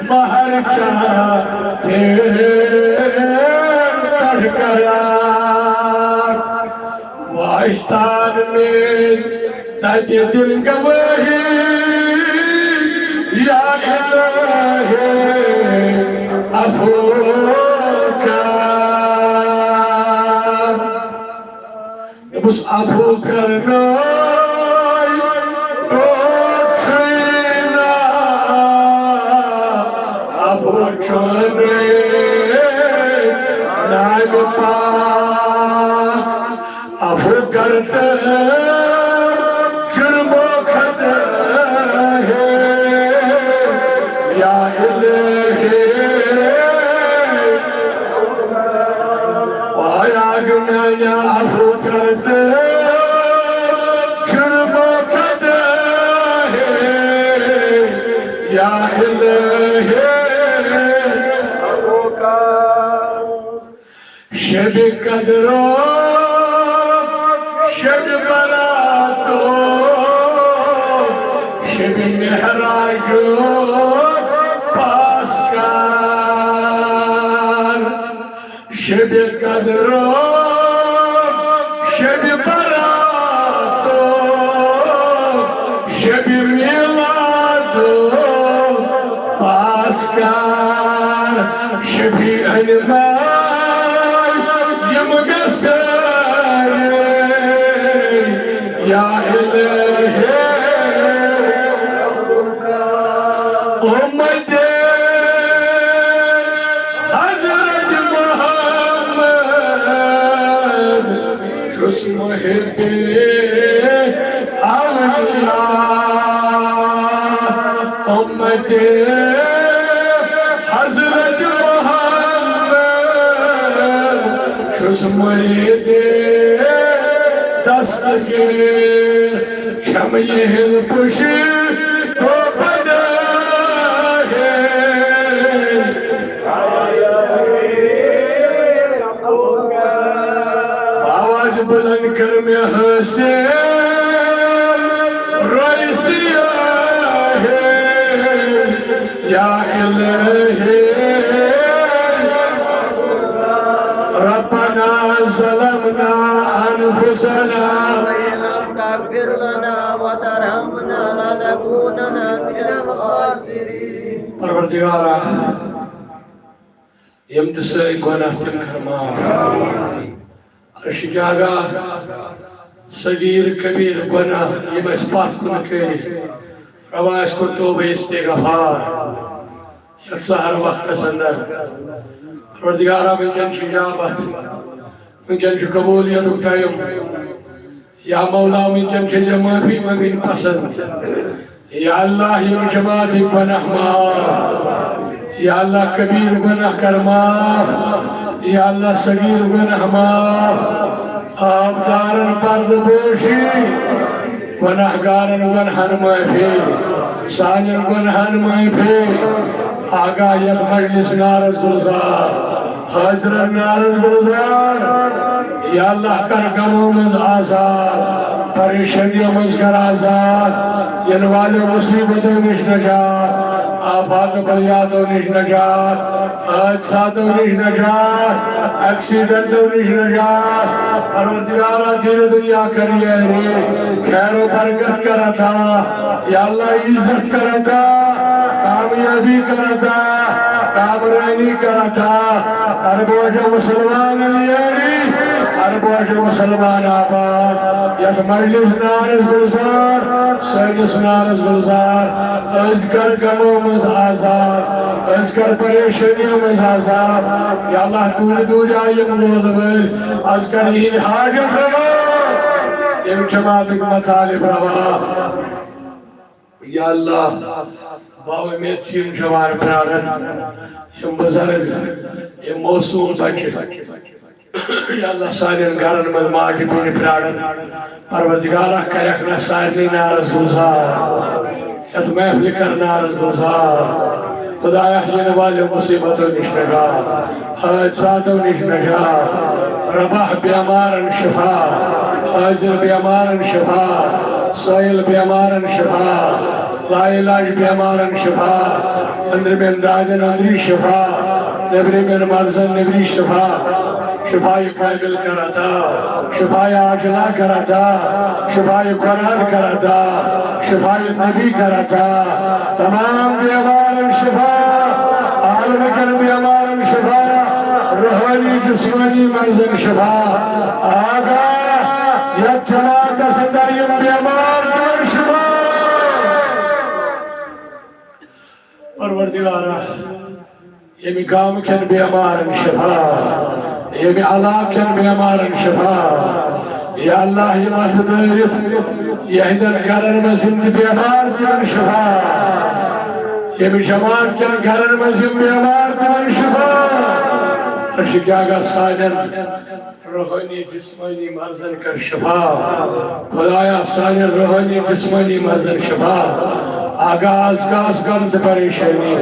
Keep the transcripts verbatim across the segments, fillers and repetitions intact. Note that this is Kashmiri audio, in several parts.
بہر چاہتے پڑھ کرار واشتان میں تجہ دل گواہی یا الہ عفو کر۔ بس عفو کرنا ٹوٹھنا، عفو چھوڑے نائب پاک، عفو کرتے جرم و خطا ہے یا الہی۔ پایا گناہ یا عفو کرتے جرم و خطا ہے یا الہی۔ شب قدر و شب برات و شب معراج و پاسکار، شب قدر و شب برات و شب میلاد و پاسکار، شفیع انبار یم گسر یا الہی۔ امت حضرت محمد چھس محب اولیاء، امت حضرت محمد چھس مرید دستگیر، چھم یہند پشی تو پناہ۔ آواز بلند کر میں حسین رئیسی ہے یا الہی۔ ربنا ظلمنا انفسنا وإن لم تغفر لنا وترحمنا لنكونن من الخاسرين۔ پروردگارا، یم تہِ سٲنۍ گۄناہ تِم کر معاف۔ عرش جاگا صغیر کبیر گۄناہ یم اسہِ پتھ کُن کٔرۍ، ربا اسہِ کوٚر توبہ استغفار، یتھ سحر وقتس اندر۔ پروردگارا، وٕنکیٚن چھِ اجابت، وٕنکیٚن چھُ قبولیتُک ٹائم۔ یا مولا، وٕنکیٚن چھِ ژےٚ معٲفی منٛگٕنۍ پسند۔ یا اللہ، یِم جماعتٕکۍ گۄناہ معاف۔ یا اللہ، کبیر گۄناہ کر معاف۔ یا اللہ، صغیر گۄناہ معاف۔ آبدارن پردٕ پوشی، گۄناہ گارن گۄنہن معٲفی، سانٮ۪ن گۄنہن معٲفی۔ آگاہ یتھ مجلس نارس گلزار، حاضرن نارس گلزار۔ یا اللہ، کر غمو منٛز آزاد، پریشانیو منٛز کر آزاد، ینہٕ والیو مصیبتو نِش نجات، آفات و بلیاتو نِش نجات، حادثاتو نِش نجات، ایکسیڈنٹو نِش نجات۔ پروردگارا، دین دنیا کر یٲری، خیر و برکت کر عطا۔ یا اللہ، عزت کر عطا، کامیابی کر عطا، کامرانی کر عطا۔ ہر بوجھ مسلمان یٲری، ہر بوجھ مسلمان آباد۔ یتھ مجلس نارس گلزار، سٲنِس نارس گلزار، أسۍ کر غمو منٛز آزاد، أسۍ کر پریشانیو منٛز آزاد۔ یا اللہ، دوٗرِ دوٗرِ آیہِ یِم لولہٕ وٲلۍ، از کر یِہِنٛدۍ حاجت روا، یِم جماعتٕکۍ مطالب روا۔ یا اللہ، باوٚمید چھِ یِم جوان پراران، یِم بزرگ، یِم معصوم بچہِ۔ یا اللہ، سانٮ۪ن گرن منٛز ماجہِ بیٚنہِ پراران۔ پروردگارا، کرکھ نہ سارنٕے نارس گلزار، یتھ محفلہِ کر نارس گلزار۔ خدایا، یِنہٕ والیو مصیبتو نِش نجات، حادثاتو نِش نجات۔ ربا، بیمارن شفا، حاضر بیمارن شفا، سٲیِل بیمارن شفا۔ لاعلاج بیمارن شفا، أنٛدرِمٮ۪ن دادٮ۪ن أنٛدری شفا، نیٚبرِمٮ۪ن مرضن نیٚبری شفا، شفای کامل کر عطا، شفای عاجلہ کر عطا، شفای قرآن کر عطا، شفای نبی کر عطا، تمام بیمارن شفا، عالمکٮ۪ن بیمارن شفا، روحٲنی جسمٲنی مرضن شفا، آگاہ یتھ جماعتس اندر یِم بیمار تِمن شفا۔ پروردگارا، ییٚمہِ گامہٕ کٮ۪ن بیمارن شفا، ییٚمہِ علاقہٕ کٮ۪ن بیمارن شفا۔ یا اللہ، یِم اَتھٕ دٲرِتھ یِہنٛدٮ۪ن گرن منٛز یِم تہِ بیمار تِمن شفا، ییٚمہِ جماعت کٮ۪ن گرن منٛز یِم بیمار تِمن شفا۔ عرشِ کیٛاہ گژھ سانٮ۪ن روحٲنی جسمٲنی مرضن کر شفا۔ خدایا، سانٮ۪ن روحٲنی جسمٲنی مرضن شفا۔ آگاہ از کس غم تہٕ پریشٲنی،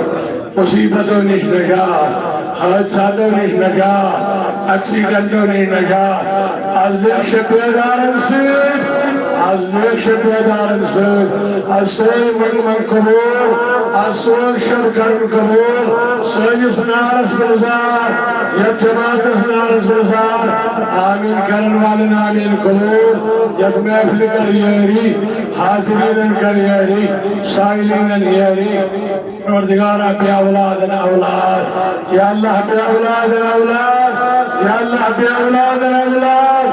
مصیبتو نِش نجات، حٲدثاتو نِش نجات، ایکسیڈنٹو نِش نجات۔ از لیکھ شب بیدارن سۭتۍ، از لیکھ شب بیدارن سۭتۍ، از سٲنۍ منگمن قبول، از سون شب کرُن قبول، سٲنِس نارس گُلزار، یتھ جماعتس نارس گُلزار، آمین کرن والٮ۪ن آمین قبول، یتھ محفلہِ کر یٲری، حاضریٖنن کر یٲری، سائلینن یٲری۔ پروردگارا، بے اولادن اولاد، یا اللہ بے اولادن اولاد، یا اللہ بے اولادن اولاد،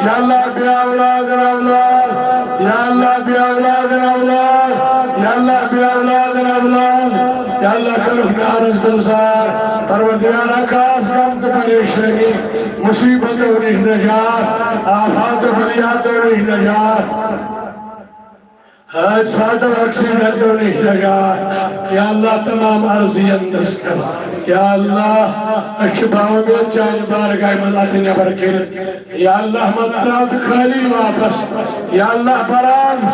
یا اللہ بے اولادن اولاد، یا اللہ بے اولادن اولاد، یا اللہ بے اولادن اولاد، یا اللہ کرُکھ نارس گُلزار۔ پروردگارا، کس غم تہٕ پریشٲنی، مصیبتو نِش نجات، آفاتو بلیاتو نِش نجات، حٲدثاتو ایکسیڈنٹو نِش نجات۔ یا اللہ، تمام عرض یندس کر۔ یا اللہ، أسۍ چھِ باومید چانہِ بارگاہہِ منٛز اَتھٕ نٮ۪بر کٔرِتھ۔ یا اللہ، مت ترٛاو تہٕ خٲلی واپس۔ یا اللہ، براز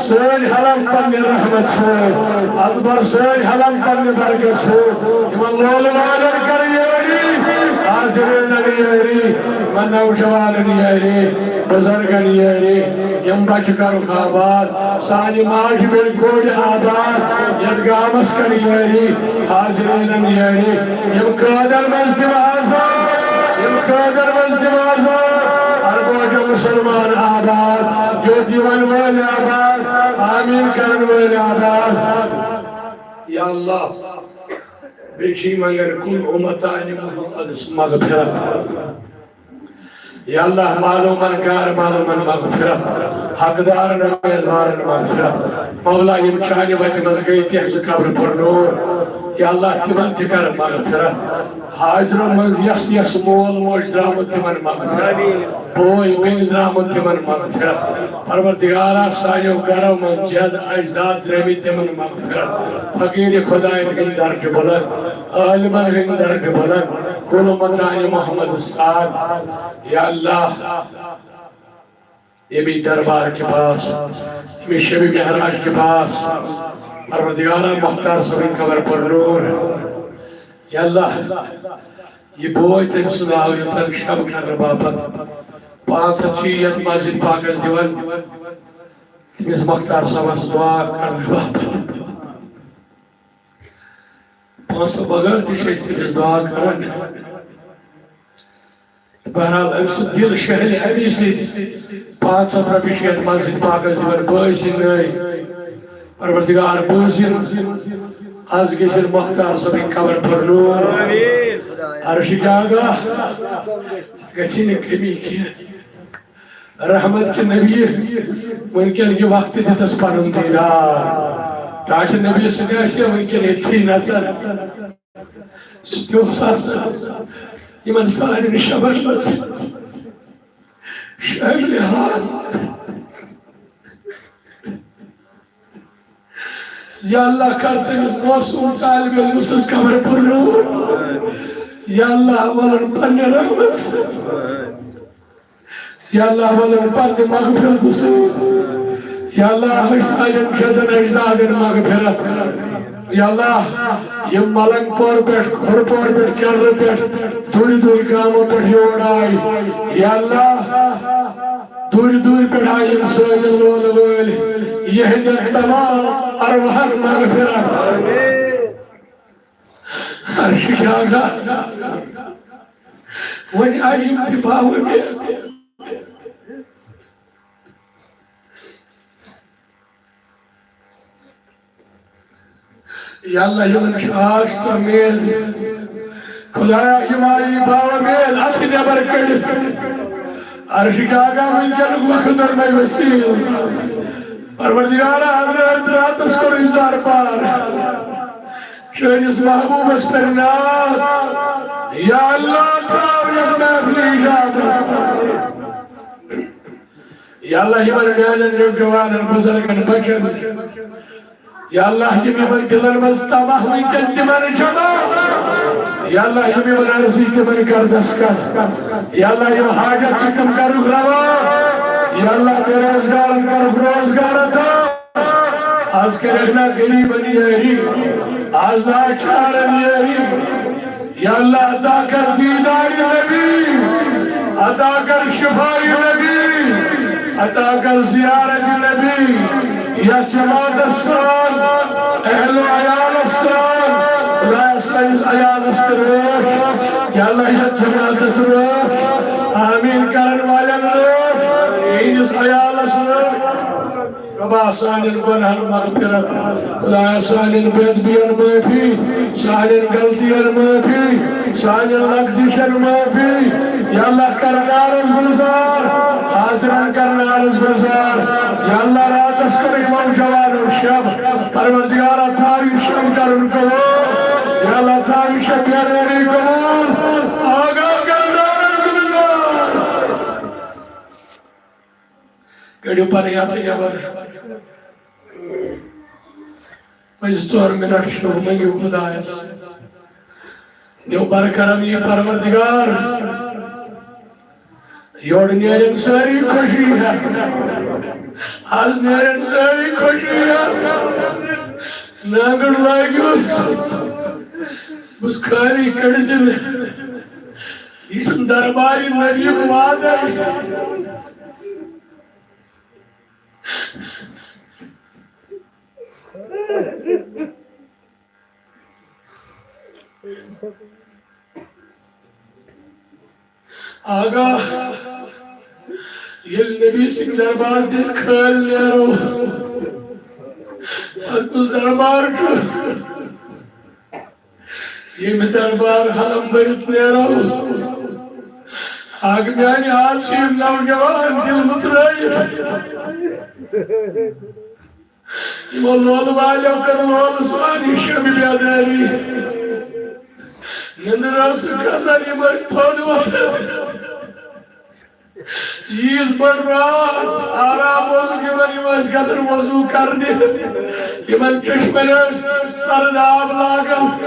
سٲنۍ حلم پننہِ رحمت سۭتۍ، اَتھ بر سٲنۍ حلم پننہِ برکت سۭتۍ۔ یِمن لولہٕ والٮ۪ن کر یٲری، حاضریٖنن یٲری، یِمن نوجوانن یٲری، بزرگن یٲری، یِم بچہٕ کرُکھ آباد، سانہِ ماجہِ بیٚنہِ کورِ آباد، یتھ گامس کر یٲری، حاضریٖنن یٲری، یِم قٲدن منٛز تِم آزاد، یِم قٲدن منٛز تِم آزاد، ہر بوجو مسلمان آباد، یوت یِوان وٲلۍ آباد، آمین کرن وٲلۍ آباد۔ یا اللہ، بیٚیہِ چھِ یِمن گرِ کُل اُمتانِ محمدس مغفرت۔ یا اللہ، معلومن غیر معلومن مغفرت، حقدارن امیدوارن مغفرت۔ مولا، یِم چانہِ وتہِ منٛز گٔے، تِہنٛزٕ قبرٕ پر نور۔ یا اللہ، تِمن تہِ کر مغفرت۔ حاضرو منٛز یس یس مول موج درامُت، تِمن مغفرت۔ بوے بیٚنہِ درامُت، تِمن مغفرت۔ پروردگارا، سانیو گرو منٛز جد اجداد درٲمٕتۍ، تِمن مغفرت۔ فقیٖر خداین ہٕنٛدۍ درجہٕ بلند، عالمن ہٕنٛدۍ درجہٕ بلند، کُل اُمتانِ محمد سان۔ یا اللہ، ییٚمی دربار کے پاس، ییٚمی شبِ معراج کے پاس، پروردگارا، مختار صٲبٕنۍ قبر پر نور۔ یا اللہ، یہِ بوے تٔمۍ سُنٛد آو یوٚتن شب کرنہٕ باپتھ۔ پانٛژھ ہتھ چھِ یتھ مسجد پاکس دِوان، تٔمِس مختار صٲبس دعا کرنہٕ باپتھ۔ پونٛسہٕ بغٲر تہِ چھِ أسۍ تٔمِس دعا کران۔ بہرحال، أمۍ سُنٛد دِل شہلہِ اَمی سۭتۍ۔ پانٛژھ ہتھ رۄپیہِ چھِ یَتھ مسجد پاکَس دِوان بٲے سٕنٛدۍ نٲوۍ۔ پروردگار بوٗزِن، از گٔژھِن مختار صٲبٕنۍ قبر پر نور۔ عرشہِ کیٛاہ گاہ، گژھِ نہٕ کٔمی کینٛہہ۔ رحمت کہِ نبی وٕنکٮ۪ن کہِ وقتہٕ دِتس پنُن دیٖدار۔ ٹاٹھہِ نبی سُہ تہِ آسہِ ہا وٕنکٮ۪ن ییٚتھی نژان۔ سُہ تہِ اوس آسان یِمن سارنٕے شبن منٛز شٲمِلِ حال۔ یا اللہ، کر تٔمِس معصوم طالب علمہٕ سٕنٛز قبر پر نور۔ یا اللہ، وَلُن پننہِ رحمت سۭتۍ۔ یا اللہ، وَلُن پننہِ مغفرت سۭتۍ۔ یا اللہ، ہَش سانٮ۪ن جدن اجدادن مغفرت۔ یا اللہ، یِم ملنگ پور پٮ۪ٹھ، کھُر پور پٮ۪ٹھ، کیرلہٕ پٮ۪ٹھ، دوٗرِ دوٗرِ گامو پٮ۪ٹھ یور آے۔ یا اللہ، دوٗرِ دوٗرِ پٮ۪ٹھ آیہِ یِم سٲنۍ لولہٕ وٲلۍ، یِہٕنٛدٮ۪ن تمام ارواحن مغفرت۔ عرشہِ کیٛاہ گا، وۄنۍ آیہِ یِم تہِ باوٕ مےٚ۔ یا اللہ، یِمن چھِ آش تہٕ اُمید۔ خدایا، یِم آیی باوٕ مےٚ اَتھٕ نٮ۪بر کٔڑِتھ۔ عرشہِ کیٛاہ گا، وٕنکیٚنُک وقت اوٚن مےٚ وسیٖل۔ پروردگارا، حضرت راتس کوٚر اظہار پار۔ چٲنِس محبوبس پٮ۪ٹھ ناز۔ یا اللہ، ترٛاو یَتھ محفلہِ اجازت۔ یا اللہ، یِمن میانٮ۪ن نوجوانن، بزرگن، بچن، یا اللہ، یِم یِمن دِلن منٛز طمع وٕنکٮ۪ن تِمن جمع۔ یا اللہ، یِم یِمن عرضی تِمن کر دستخط۔ یا اللہ، یِم حاجت چھِ تِم کرُکھ روا۔ یا اللہ، بے روزگارن کرُکھ روزگار عطا۔ آز کرکھ نا غریبن یٲری، آز لاچارن یٲری۔ یا اللہ، عطا کر دیدار نبی، عطا کر شفای نبی، عطا کر زیارت نبی۔ یتھ جماعتس سان، اہل و عیالس سان، خدایا سٲنِس عیالس تہِ رٲچھ۔ یا اللہ، یتھ جماعتس رٲچھ، آمین کرن والٮ۪ن رٲچھ، یِہنٛدِس عیالس رٲچھ۔ رۄبا، سانٮ۪ن گۄناہن مغفرت۔ خدایا، سانٮ۪ن بے ادبین معٲفی، سانٮ۪ن غلطین معٲفی، سانٮ۪ن لغزشن معٲفی۔ یا اللہ، کر نارس گُلزار، حاضرن کر نارس گُلزار۔ یا اللہ، راتس کٔر یِمو جوانو شب۔ پروردگارا، تھاو یہِ شب کرُن قبول۔ یا اللہ، تھاو یہِ شب بیدٲری قبول۔ آگاہ کر نارس گُلزار۔ کٔڑِو پَنٕنۍ اَتھٕ نٮ۪بر۔ وۄنۍ زٕ ژور مِنٹ چھُ، مٔنگِو خۄدایَس۔ دِیِو بر کرم یہِ پروردگار۔ یورٕ نیرن سٲری خوشی ہٮ۪تھ۔ آز نیرن سٲری خوشی ہٮ۪تھ۔ نانگُن لٲگِو۔ بہٕ چھُس خٲلی کٔڑزِ نہٕ۔ یہِ چھُنہٕ دربارِ نبیُک وعدے۔ آگاہ، ییٚلہِ نبی سٕنٛدِ دربار دِتھ خٲلۍ نیرو، پتہٕ کُس دربار چھُ؟ ییٚمہِ دربار حلم بٔرِتھ نیرو، اکھ میانہِ آز چھِ یِم نوجوان دِل مُژرٲیِتھ۔ یِمو لولہٕ والیو کٔر لولہٕ سان یہِ شبِ بیدٲری۔ نِندٕر ٲس نہٕ کھسان، یِم ٲسۍ تھوٚد وۄتھان۔ ییٖژ بٔڑ راتھ آرام اوسُکھ یِمن، یِم ٲسۍ گژھان وضوٗ کرنہِ، یِمن چشمن ٲسۍ سرد آب لاگان۔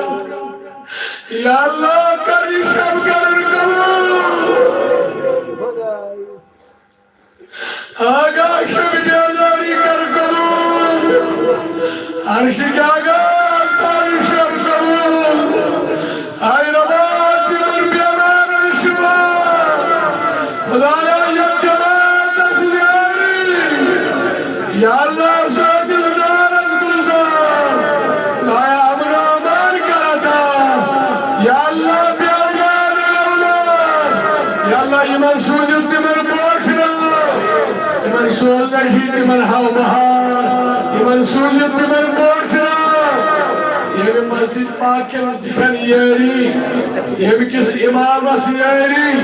یا اللہ، کر یہِ شب کرن قبول۔ آگاہ شب بیدٲری کر قبول۔ عرشِ جاگہ کر شب قبول۔ آے ربا، ژٕ دِن بیمارن شفا۔ خدایا، یتھ جماعتس یٲری۔ یا اللہ، سٲنِس نارس گُلزار۔ خدایا، امن و امان کر عطا۔ یا اللہ، بیمارن اولاد۔ یا اللہ، یِمن سوٗزِتھ تِمن پوشناو۔ یِمن سوزنہٕ چھِ تِمن ہاو بہار۔ یِمن سوٗزِتھ تِمن پوشناو۔ ییٚمہِ مسجد پاک کٮ۪ن زِٹھٮ۪ن یٲری، ییٚمہِ کِس اِمامس یٲری،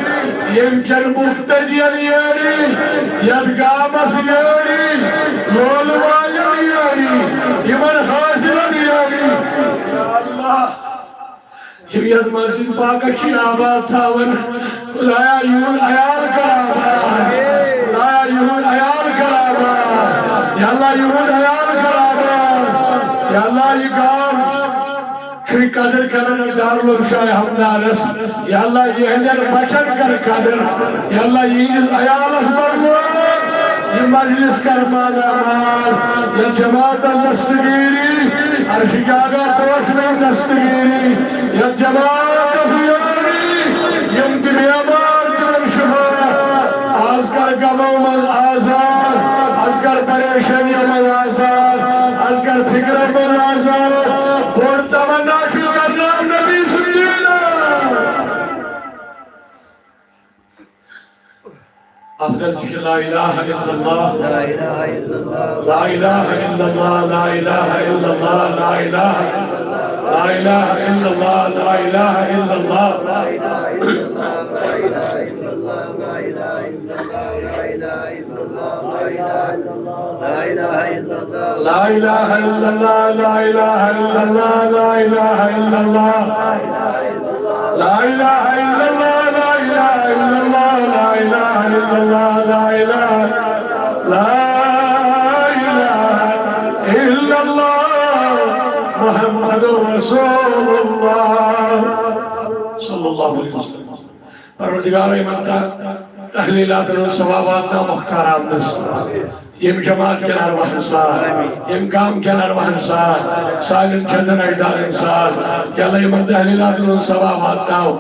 ییٚمہِ کٮ۪ن مُقتدین یٲری، یَتھ گامس یٲری، لولہٕ والٮ۪ن یٲری، یِمن حٲصِلن یٲری۔ یا اللہ، یِم یَتھ مسجد پاکس چھِ آباد تھاوان، خدایا، یِہُنٛد عیال کر آباد۔ خدایا، یِہُنٛد عیال کر آباد۔ یا اللہ، یِہُنٛد عیال کر آباد۔ یا اللہ، یہِ گام چھُے قدر کران دارالعلوم شاہ ہمدانس۔ یا اللہ، یِہنٛدٮ۪ن بچن کر قدر۔ یا اللہ، یِہنٛدِس عیالس منٛز ووت یہِ مجلس کر مالا مال۔ یَتھ جماعتس دستگیری، عرشِ جاگہ پوشنٕچ دستگیری۔ یَتھ جماعتس یٲری، یِم تہِ بیمار تِمن شفا۔ آز کر غمو منٛز آزاد، از کر پریشانیو منٛز آزاد، از کر فکرو منٛز آزاد۔ بوٚڑ تمنا چھُ کرناو نبی سُنٛد دیٖن۔ افضل ذکر لا الہ الا اللہ۔ لا الہ الا اللہ، لا الہ الا اللہ، لا الہ الا اللہ، لا الہ الا اللہ، لا الہ الا اللہ۔ لا الہ الا اللہ، لا الہ الا اللہ، لا الہ الا اللہ، لا الہ الا اللہ۔ لا الہ الا اللہ، لا الہ الا اللہ، لا الہ الا اللہ، لا الہ، لا الہ الا اللہ، محمد رسول اللہ صلی اللہ علیہ وسلم۔ پروردگارو، یِمن تہ-، تحلیٖلاتن ہُنٛد ثواب واتناو مۄختار آمدس۔ ییٚمہِ جماعت کٮ۪ن ارواحن ساتھ، ییٚمہِ گام کٮ۪ن ارواحن ساتھ، سانٮ۪ن جدن اجدادن ساتھ، یا اللہ یِمن تحلیٖلاتن ہُنٛد ثواب واتناو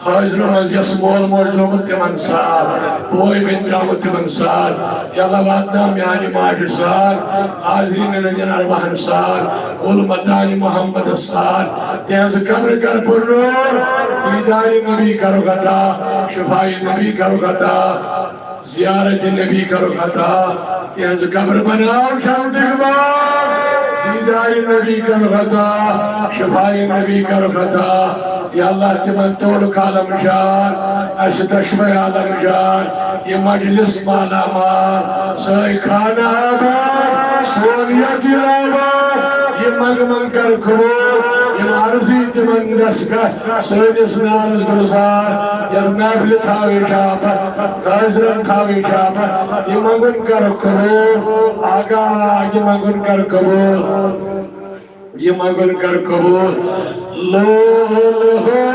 حٲضرن ہٕنٛز یۄس مول موج درٛامُت تِمن ساتھ، بوے بیٚنہِ درٛامُت تِمن ساتھ، یا اللہ واتناو میانہِ ماجہِ ساتھ، حاضریٖنن ہٕنٛدٮ۪ن ارواحن ساتھ، کُل مدانِ محمدس ساتھ، تِہنٛز قبر کر پُرنوٗر، دیٖدارِ نبی کرُکھ عطا، شفاعِ نبی کرُکھ عطا، زیارتِ نبی کرُکھ عطا، تِہنٛز قبر بناو جنتٕکۍ باغ، دیٖدارِ نبی کرُکھ عطا، شفاعِ نبی کرُکھ عطا۔ یا اللہ تِمن تولُکھ عالم جان، اسہِ دۄشوے عالم جان، یہِ مجلس مالا مال، سٲے خانہ آباد، سون یتیٖم آباد، یہِ منٛگہٕ منٛگہٕ کر قبوٗل، یِم عرضی تِمن دستخط، سٲنِس نالس گُلزار، یتھ محفلہِ تھاوے چھاپتھ، حٲضرن تھاوے چھاپتھ، یہِ منٛگُن کر قبوٗل، آقا، یہِ منٛگُن کر قبوٗل۔ یہِ منٛگُن کر قبوٗل۔ لول ہو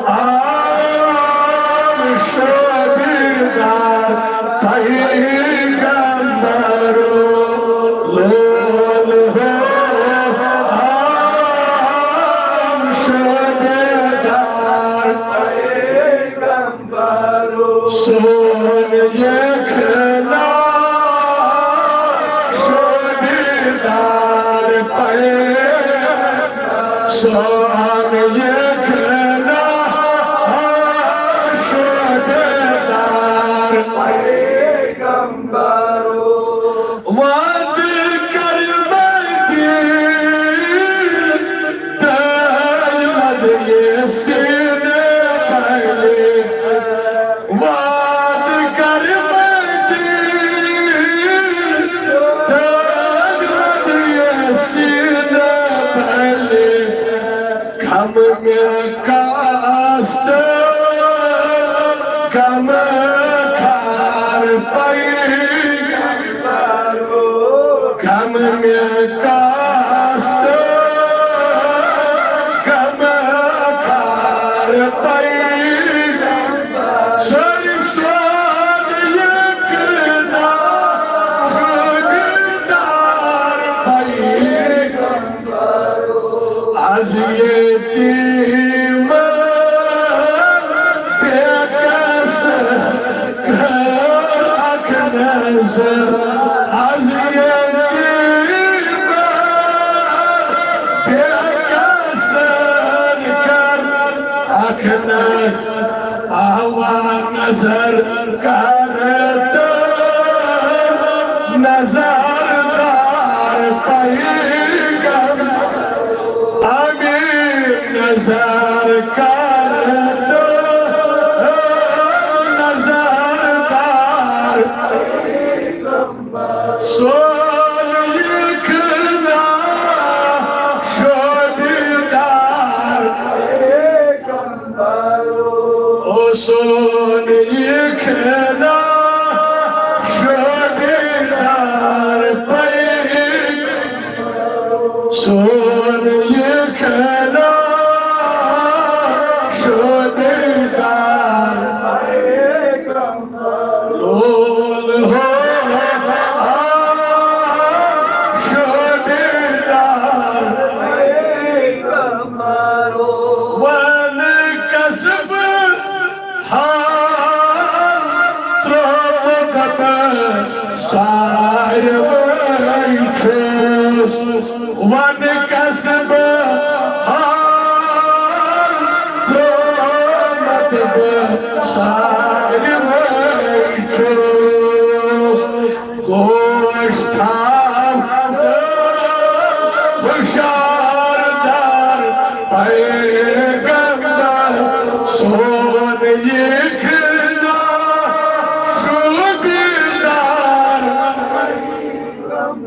عام شوبیدار پیغمبرو، لول ہو عام شوبیدار پیغمبرو۔ سون یخنا شوبیدار پے، سون یخنا شوبیدار پیغمبرو۔ وعدٕ کر مدیٖنہٕ تٲج مدیٖنہٕ سیٖنہٕ بلہِ۔ وعدٕ کر مدیٖنہٕ تٲج مدیٖنہٕ سیٖنہٕ بلہِ۔ غم مےٚ کاست، غم کار پیغمبرو۔ غم مےٚ کاست، غم کار پیغمبرو۔ سٲری سون یخنا شوبیدار پیغمبرو۔ از یتیٖمن بے کس کر اکھ نظر، از یتیٖمن بے کس کر اکھ نظر۔ آوا نظر کر تو نظر دار پیغمبر۔ آمین۔ نظر کر تو نظر دار۔ سون یخنا شوبیدار۔ او سون یخنا شوبیدار پیغمبر۔ سون یخنا شوبیدار پیغمبر۔ لول ہو آ شوبیدار پیغمبرو۔ ون کسب حال ترٛوومُت ون کس بہٕ حال ترٛوومت بہٕ سارِوٕے چھُس۔ کوش تھاو تہٕ ہُشار دار پیغمبر سون یہِ کھنا شوبیدار۔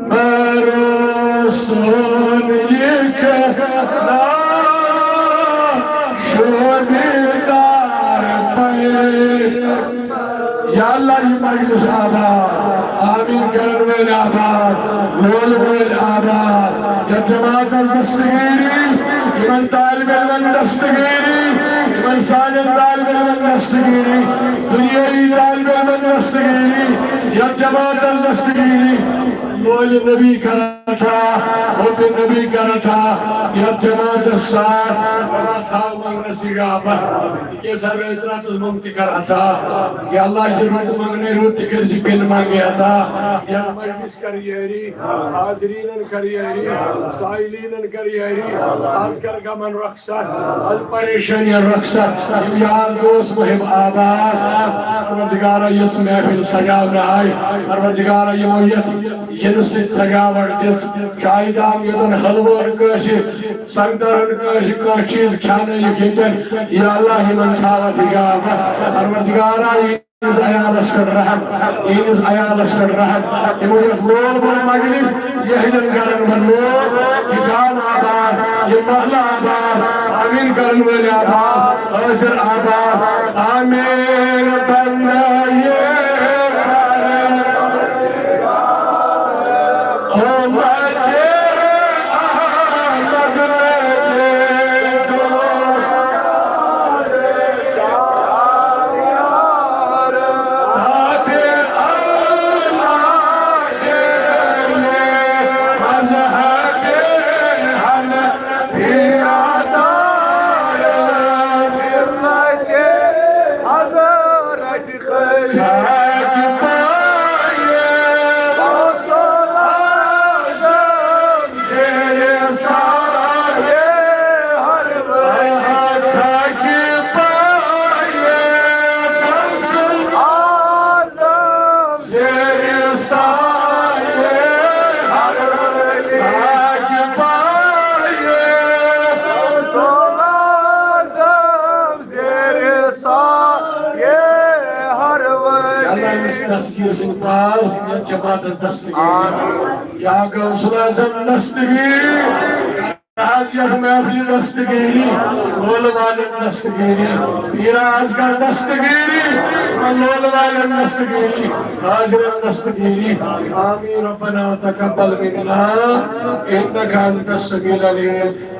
بروسون یہ کہنا شوبیدار پے۔ یا اللہ، یہ مجلس آباد، آمین کرن وٲلۍ آباد، لول وٲلۍ آباد، یا جماعت دستگیری، یمن طالب علمن دستگیری، یمن سانٮ۪ن طالب علمن دستگیری، دنیاوی طالب علمن دستگیری، یا جماعت دستگیری۔ مولوی نبی کران تھا، حب نبی کران تھا، یا جماعت سار کران تھا، منگنس اجابت۔ کہ سر اتنا تو ممتی کران تھا۔ یا اللہ، یہ رت منگنے رت کر سی بن مانگے عطا۔ یا مجلس کر یاری، حاضرین کر یاری، سائلین کر یاری، از کر گمن رخصت، از پریشانی رخصت۔ یم یار دوست محب آباد، پروردگارا، یس محفل سجاونہٕ آے، پروردگارا، یمو یتھ ینہٕ سۭتۍ سجاوٹ دِژ، شاید آم یوتن حلوٕ کٲنٛسہِ، سنگترن کٲنٛسہِ کانٛہہ چیٖز کھیانٲیِکھ ییٚتٮ۪ن، یا اللہ، یمن تھاوتھ حجابت۔ پروردگارا، یہنٛدِس عیالس پٮ۪ٹھ رحم، یہنٛدِس عیالس پٮ۪ٹھ رحم۔ یمو یتھ لول بوٚر مجلس، یہنٛدٮ۪ن گرن منٛز لول، یہ گام آباد، یہ محلہٕ آباد، آمین کرن وٲلۍ آباد، حاضر آباد، آمین بندہ یہ کر۔ امت احمد نبی دوست، تابع اللہ مذہب حنفیہ دار، حضرت خاک پایے غوث اعظم زیر سایہ ہر ولی۔ خاک پایے غوث اعظم زیر سایہ ہر ولی۔ خاک پایے غوث اعظم زیر سایہ ہر ولی۔ اللہ، أمِس دستگیر سٕنٛدِ پاس یتھ جماعتس دستگیر۔ آمین۔ یا غوث الاعظم دستگیر، حض یتھ محفلہِ دستگیری، لولہٕ والٮ۪ن دستگیری، پیٖر اصغر دستگیری، لولہٕ والٮ۪ن دستگیری، حاضرن دستگیری۔ آمین۔ ربنا تقبل منا انک انت السمیع العلیم۔